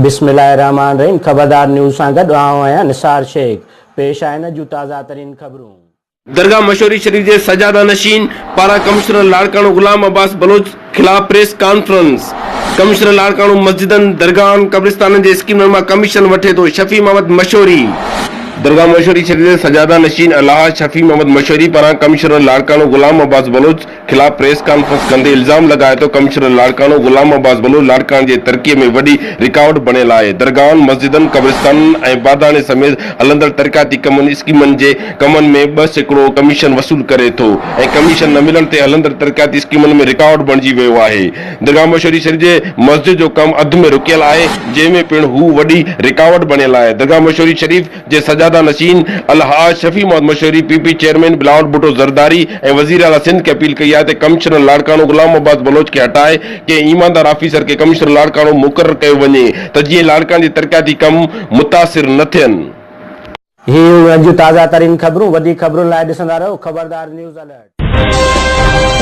بسم الله الرحمٰن الرحيم خبردار نيوز سان گڏ آئون آهيان نثار شيخ پيش آهن اڄ جون تازه ترين خبرون. درگاهه مشوري شريف جي سجاده نشين پاران ڪمشنر لاڙڪاڻو غلام عباس بلوچ خلاف پريس ڪانفرنس، ڪمشنر لاڙڪاڻو مسجدن، درگاهن، قبرستانن جي اسڪيمن مان ڪميشن وٺي ٿو، شفيع محمد مشوري. درگاهه مشوري شريف جي سجاده نشين الحاج شفيع محمد مشوري پاران ڪمشنر لاڙڪاڻو غلام عباس بلوچ خلاف پريس ڪانفرنس ڪندي الزام لڳايو ته ڪمشنر لاڙڪاڻو غلام عباس بلوچ لاڙڪاڻي جي ترقي ۾ وڏي رڪاوٽ بڻيل آهي، درگاهن، مسجدن، قبرستانن ۽ باداڻي سميت هلندڙ ترقياتي ڪمن اسڪيمن جي ڪمن ۾ 2% ڪميشن وصول ڪري ٿو ۽ ڪميشن نه ملڻ تي هلندڙ ترقياتي اسڪيمن ۾ رڪاوٽ بڻجي ويو آهي. درگاهه مشوري شريف جي مسجد جو ڪم اڌ ۾ رڪيل آهي جنهن ۾ پڻ هو وڏي رڪاوٽ بڻيل آهي. درگاهه مشوري شريف جي سجاده نشين الحاج شفيع محمد مشوري، P P chairman Bilawal Bhutto Zardari ۽ وزيراعليٰ سنڌ کي اپيل ڪئي آهي ته ڪمشنر لاڙڪاڻو غلام عباس بلوچ کي هٽائي ڪنهن ايماندار آفيسر کي ڪمشنر لاڙڪاڻو مقرر ڪيو وڃي ته جيئن لاڙڪاڻي جي ترقياتي ڪم متاثر نه ٿين. هي هيون اڄ جون تازه ترين خبرون وڌيڪ خبرن لاء ڏسندا رهو خبردار نيوز الرٽ.